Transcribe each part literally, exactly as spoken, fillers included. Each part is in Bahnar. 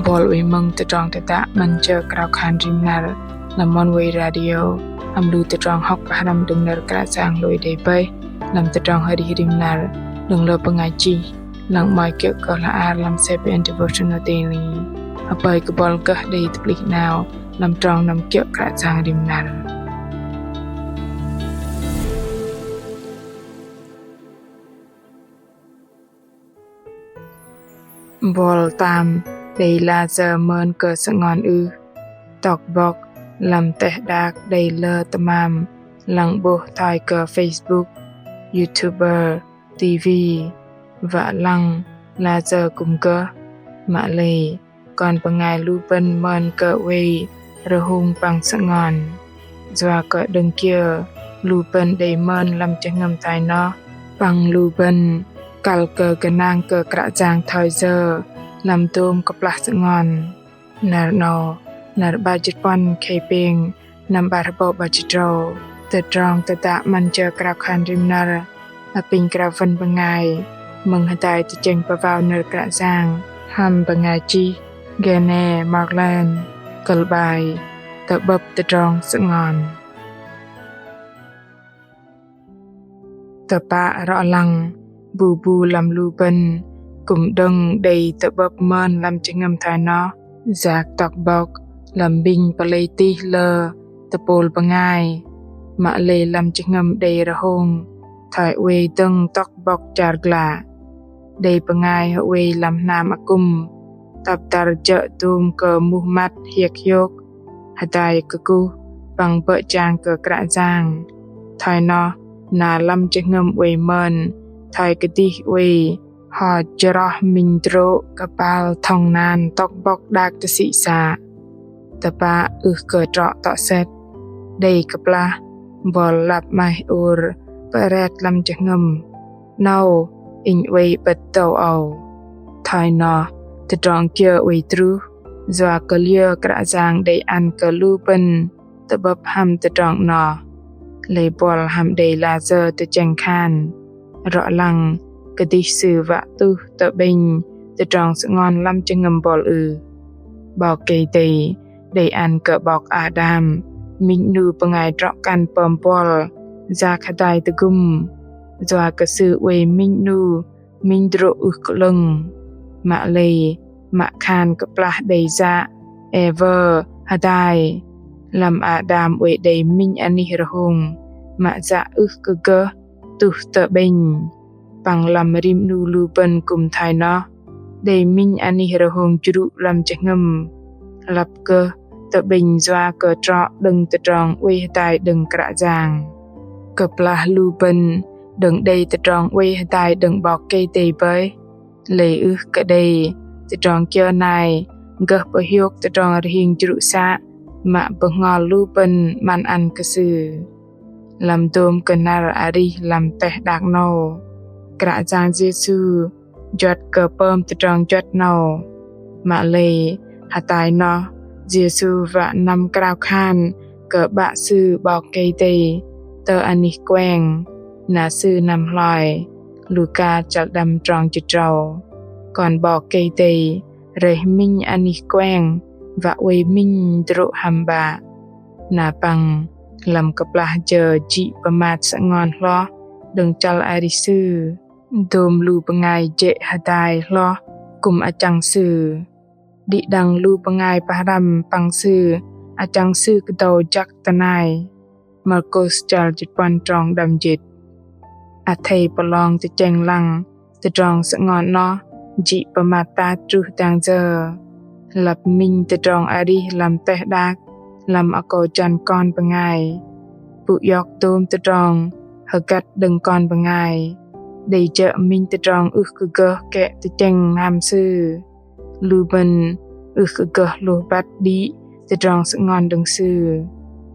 Bol wei mơ̆ng tơdrong tơdă 'Măn Jơ Krao Khan Rim Năr lăm Oneway Radio, hăm lu tơdrong hŏk pơhrăm đơ̆ng nơ̆r Kră Yang hlôi đei bơih lăm tơdrong arih rim năr đơ̆ng lơ bơngai chih, lăng 'mơ̆i kiơ̆ kơ hla ar lăm CBN Devotional Daily. Hơpơi kơ bol gơh đei tơplih 'nao lăm trong năm kiơ̆ Kră Yang rim năr. Bol tam đei layơ mơn kơ sơngon ưh? Tŏk bŏk lăm teh đak đei lơ tơmam, lăng 'bôh thoi kơ Facebook, YouTuber, TV, wă lăng layơ kư̆m gơh. Mă lei kon bơngai lu bơ̆n mơn kơ oei rơhông păng sơngon. Yua kơ đơ̆ng kiơ lu bơ̆n đei mơn lăm jơhngơ̆m thoi noh, păng lu bơ̆n kăl kơ gơnang kơ Kră Yang thoi yơ lăm dôm kơplah sơngon. Năr 'nâu, năr 'bar jĭt puăn khei pêng, năm 'bar hơbâu 'bar jĭt tơdrâu, tơdrong tơdă 'Măn Jơ Krao Khan Rim Năr apinh krao wăn bơngai mơ̆ng hơdai tơchĕng pơwao nơ̆r Kră Yang hăm bơngai chih Gene Markland, kơ̆l 'bai: Tơ'bơ̆p tơdrong sơngon. Tơpă rŏ lăng bu bu lăm lu bơ̆n kư̆m đơ̆ng đei tơ'bơ̆p mơn lăm jơhngơ̆m thoi noh, yak tŏk bŏk lăm minh pơlei tih lơ tơpôl bơngai. Mă lei lăm jơhngơ̆m đei rơhông thoi oei dơ̆ng tŏk bŏk char glă. Đei bơngai hơoei lăm hnam akŭm, tăp dăr jơ̆ dôm kơ muh măt hiĕk hiôk, hơdai kơkuh păng bơ̆ jang kơ Kră Yang. Thoi noh na lăm jơhngơ̆m oei mơn thoi kơdih oei ho jrŏh minh drô̆ kơpal thŏng nan tŏk bŏk đak tơsĭ să. Tơpă ưh kơ trŏ tŏ sĕt, đei kơplah bol lăp 'maih ôr pơret lăm jơhngơ̆m: 'Nâu inh oei 'bơ̆t dâu âu. Thoi noh tơdrong kiơ oei truh? Yua kơ liơ Kră Yang đei ăn kơ lu bơ̆n tơ'bơ̆p hăm tơdrong noh? Lei bol hăm đei layơ tơchĕng khan rŏ lăng kơdih Sư wă tuh tơ'bĕnh tơdrong sơngon lăm jơhngơ̆m bol ưh? 'Bok Kei-Dei đei ăn kơ 'bok Ađam, minh 'nu bơngai drŏ kăn pơm bol yak hơdai tơgŭm, yua kơ sư oei minh 'nu minh drô̆ ưh kơ 'lơ̆ng. Mă lei mă khan kơplah đei yă Êwơ hơdai, lăm Ađam oei đei minh anih rơhông mă yă ưh kơ gơh tuh tơ'bĕnh. Păng lăm rim 'nu lu bơ̆n kư̆m thoi noh, đei minh anih rơhông jrŭ lăm jơhngơ̆m, lăp gơh tơ'bĕnh yua kơ trŏ đơ̆ng tơdrong oei hơdai đơ̆ng Kră Yang. Kơplah lu bơ̆n đơ̆ng đei tơdrong oei hơdai đơ̆ng 'Bok Kei-Dei bơih, lei ưh kơ đei tơdrong kiơ nai gơh pơhiôk tơdrong rơhing jrŭ să mă bơhngol lu bơ̆n 'măn ăn kơ Sư. Lăm dôm kơ năr arih lăm teh đak 'nâu, Kră Yang Yêsu juăt kơ pơm tơdrong juăt 'nâu. Mă lei hơtai noh, Yêsu wă năm krao khan kơ 'Bă Sư 'Bok Kei-Dei tơ anih kueng, na Sư năm hloi. Luka chăl đăm trong jĭt tơdrâu. Kon 'Bok Kei-Dei rơih minh anih kueng wă oei minh drô̆ hăm 'Bă. Na păng lăm kơplah jơ jĭ pơmat sơngon hloh đơ̆ng chăl arih Sư, dôm lu bơngai jê̆ hơdai hloh kư̆m achăng Sư. Đĭ đăng lu bơngai pơhrăm păng Sư achăng Sư kơdâu jăk tơnai. Markôs chăl jĭt puăn trong đăm jĭt. Athei pơlong tơchĕng lăng tơdrong sơngon noh jĭ pơmat tat truh dang yơ. Lăp minh tơdrong arih lăm teh đak lăm akâu jăn kon bơngai, pŭ iŏk dôm tơdrong hơgăt đơ̆ng kon bơngai, đei jơ̆ minh tơdrong ưh kơ gơh kĕ tơchĕng hăm Sư. Lu bơ̆n ưh kơ gơh hlôh băt đĭ tơdrong sơngon đơ̆ng Sư.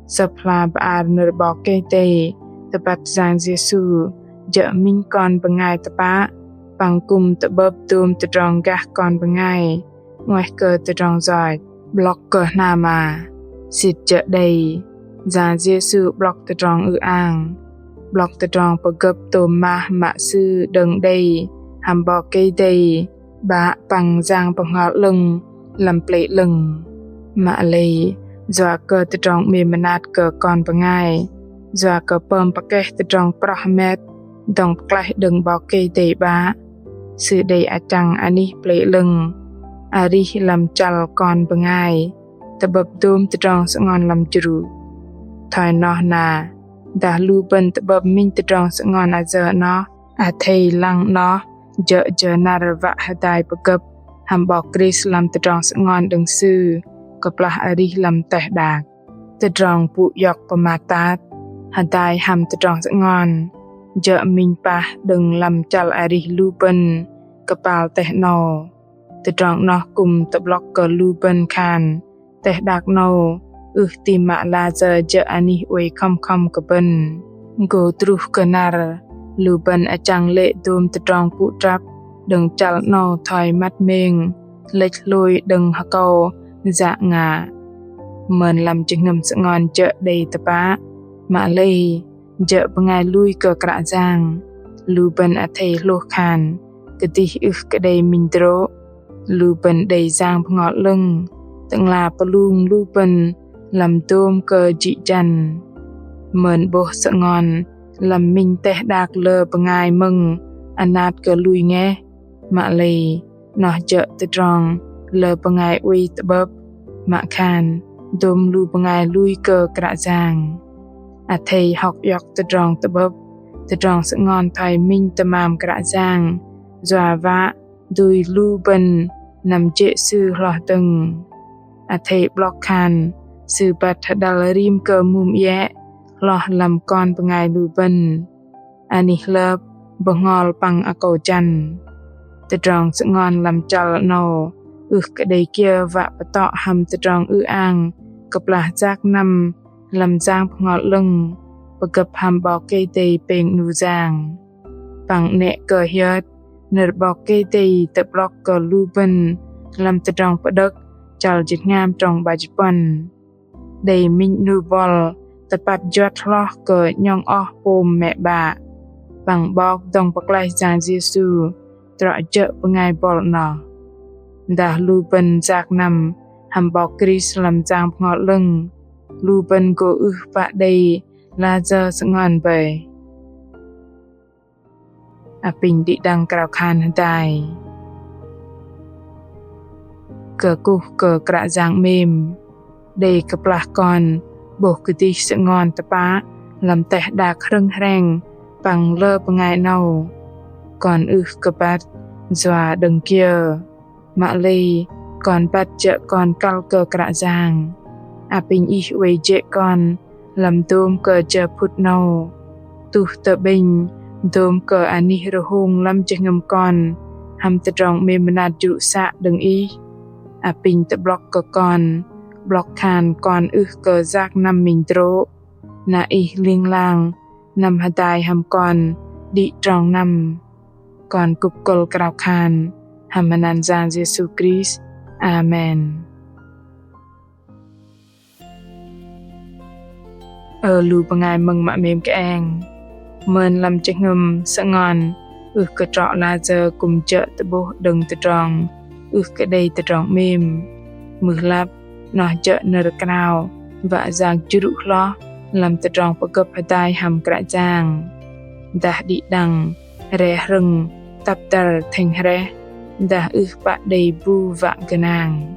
Sơ̆p hla bơar nơ̆r 'Bok Kei-Dei tơbăt Yang Yêsu jơ̆ minh kon bơngai tơpă, păng kư̆m tơ'bơ̆p dôm tơdrong gah kon bơngai 'nguaih kơ tơdrong yoch. 'Blŏk kơ hnam a, sĭt jơ̆ đei, Yang Yêsu 'blŏk tơdrong ư-ang, 'blŏk tơdrong pơgơ̆p tôm mah mă Sư đơ̆ng đei hăm 'Bok Kei-Dei 'Bă păng Yang Bơhngol 'Lơ̆ng lăm plei 'lơ̆ng. Mă lei, yua kơ tơdrong 'mêm mơnat kơ kon bơngai, yua kơ pơm pơkeh tơdrong proh hơmet dŏng pơklaih đơ̆ng 'Bok Kei-Dei 'Bă, Sư đei achăng anih plei 'lơ̆ng arih lăm chăl kon bơngai tơ'bơ̆p dôm tơdrong sơngon lăm jrŭ. Thoi noh na, dah lu bơ̆n tơ'bơ̆p minh tơdrong sơngon ayơ noh, athei lăng noh jơ̆ jơ năr wă hơdai pơgơ̆p hăm 'Bok Krist lăm tơdrong sơngon đơ̆ng Sư kơplah arih lăm teh đak. Tơdrong pŭ iŏk pơmat tat hơdai hăm tơdrong sơngon jơ̆ minh pah đơ̆ng lăm chăl arih lu bơ̆n kơpal teh 'nâu. Tơdrong noh kư̆m tơ'blŏk kơ lu bơ̆n khan teh đak 'nâu ưh ti mă layơ jơ̆ anih oei khŏm khŏm kơ bơ̆n. Gô truh kơ năr lu bơ̆n achăng lê̆ dôm tơdrong pŭ trăp đơ̆ng chăl 'nâu thoi măt meng lĕch hlôi đơ̆ng akâu yak ngă. Mơn lăm jơhngơ̆m sơngon jơ̆ đei tơpă, mă lei jơ̆ bơngai lui kơ Kră Yang, lu bơ̆n athei hlôh khan kơdih ưh kơ đei minh hơdrô̆. Lu bơ̆n đei Yang Bơhngol 'Lơ̆ng Tơ'ngla pơlung lu bơ̆n lăm dôm kơ jĭ jăn. Mơn 'bôh sơngon lăm minh teh đak lơ bơngai mơ̆ng anat kơ lui ngeh, mă lei noh jơ̆ tơdrong lơ bơngai oei tơ'bơ̆p, mă khan dôm lu bơngai lui kơ Kră Yang. Athei hŏk iŏk tơdrong tơ'bơ̆p tơdrong sơngon thoi minh tơmam Kră Yang, yua wă dui lu bơ̆n năm jê̆ Sư hloh dơ̆ng. Athei 'blŏk khan Sư băt hơđăl rim kơ mŭm iĕ hloh lăm kon bơngai lu bơ̆n. Anih hlơp, bơhngol păng akâu jăn. Tơdrong sơngon lăm chăl 'nâu ưh kơ đei kiơ wă pơtŏ hăm tơdrong ư-ang kơplah yak năm lăm Yang Bơhngol 'Lơ̆ng pơgơ̆p hăm 'Bok Kei-Dei pêng 'nu yang. Păng 'nĕ kơ hiơt nơ̆r 'Bok Kei-Dei tơ'blŏk kơ lu bơ̆n lăm Tơdrong Pơđơ̆k chăl jĭt hngam trong 'bar jĭt puăn. Đei minh 'nu bŏl tơpăt juăt hloh kơ 'nhŏng oh pôm mĕ 'bă. Păng 'Bok dŏng pơklaih Yang Yêsu trŏ jơ̆ bơngai bŏl 'noh. Dah lu bơ̆n yak năm hăm 'Bok Krist lăm Yang Bơhngol 'Lơ̆ng, lu bơ̆n gô ưh pă đei layơ sơngon bơih. Apinh đĭ đăng krao khan hơdai. Kơkuh kơ Kră Yang 'mêm, đei kơplah kon 'bôh kơdih sơngon tơpă lăm teh đak hrơ̆ng hreng păng lơ bơngai 'nâu. Kon ưh kơ băt yua đơ̆ng kiơ. Mă lei kon băt jơ̆ kon kăl kơ Kră Yang. Apinh Ih oei jê̆ kon lăm dôm kơ jơ phŭt 'nâu. Tuh tơ'bĕnh dôm kơ anih rơhông lăm jơhngơ̆m kon hăm tơdrong 'mêm mơnat jrŭ să đơ̆ng Ih. Apinh tơ'blŏk kơ kon, 'blŏk khan kon ưh kơ yak năm minh hơdrô̆. Na Ih ling lang năm hơdai hăm kon đĭ trong năm. Kon kŭp kơ̆l krao khan hăm anăn Yang Yêsu Krist. Amen. Ơ lu bơngai mơ̆ng mă 'mêm kơeng. Mơn lăm jơhngơ̆m sơngon ưh kơ trŏ layơ kư̆m jơ̆ tơ'bôh đơ̆ng tơdrong ưh kơ đei tơdrong 'mêm. Mưh lăp noh jơ̆ nơ̆r krao wă yak jrŭ hloh lăm tơdrong pơgơ̆p hơdai hăm Kră Yang. Dah đĭ đăng re hrơ̆ng tăp dăr thĕng hrĕh, dah ưh pă đei bu wă gơnang.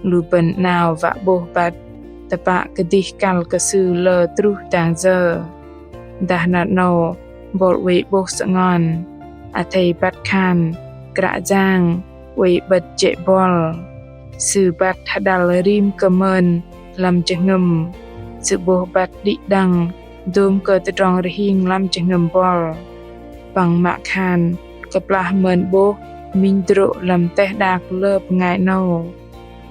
Lu bơ̆n 'nao wă 'bôh băt tơpă kơdih kăl kơ Sư lơ truh dang yơ. Dah năr 'nâu bŏl oei 'bôh sơngon, athei băt khan Kră Yang oei 'bơ̆t jê̆ bŏl. Sư băt hơđăl rim kơ mơn lăm jơhngơ̆m. Sư 'bôh băt đĭ đăng dôm kơ tơdrong rơhing lăm jơhngơ̆m bŏl. Păng mă khan kơplah mơn 'bôh minh hơdrô̆ lăm teh đak lơ bơngai 'nâu,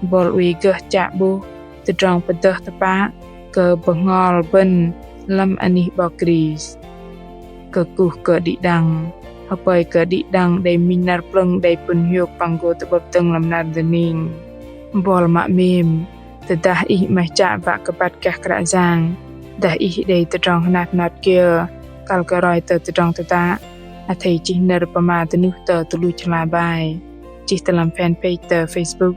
bŏl oei gơh chă 'bôh tơdrong pơdơh tơpă kơ bơhngol bơ̆n lăm anih 'Bok Krist. Kơkuh kơ đĭ đăng, hơpơi kơ đĭ đăng đei minh năr plơ̆ng đei pŭn hiôk păng gô tơ'bơ̆p dơ̆ng lăm năr dơning. Bŏl mă 'mêm, tơdah ih 'maih chă wă kơ băt gah Kră Yang, dah ih đei tơdrong hơnat hơnat kiơ kăl kơ roi tơ tơdrong tơdă, athei chih nơ̆r pơma dơnuh tơ tơluch hla bơar, chih tơ lăm fanpage tơ Facebook.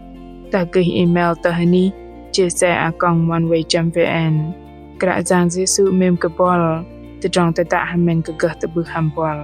dah gih email tơ hơnih J C a còng oneway chấm V N. Kră Yang Yêsu 'mêm kơ buăl, tơdrong tơdă hơmĕng kơ gơh tơ'bưh hăm buăl.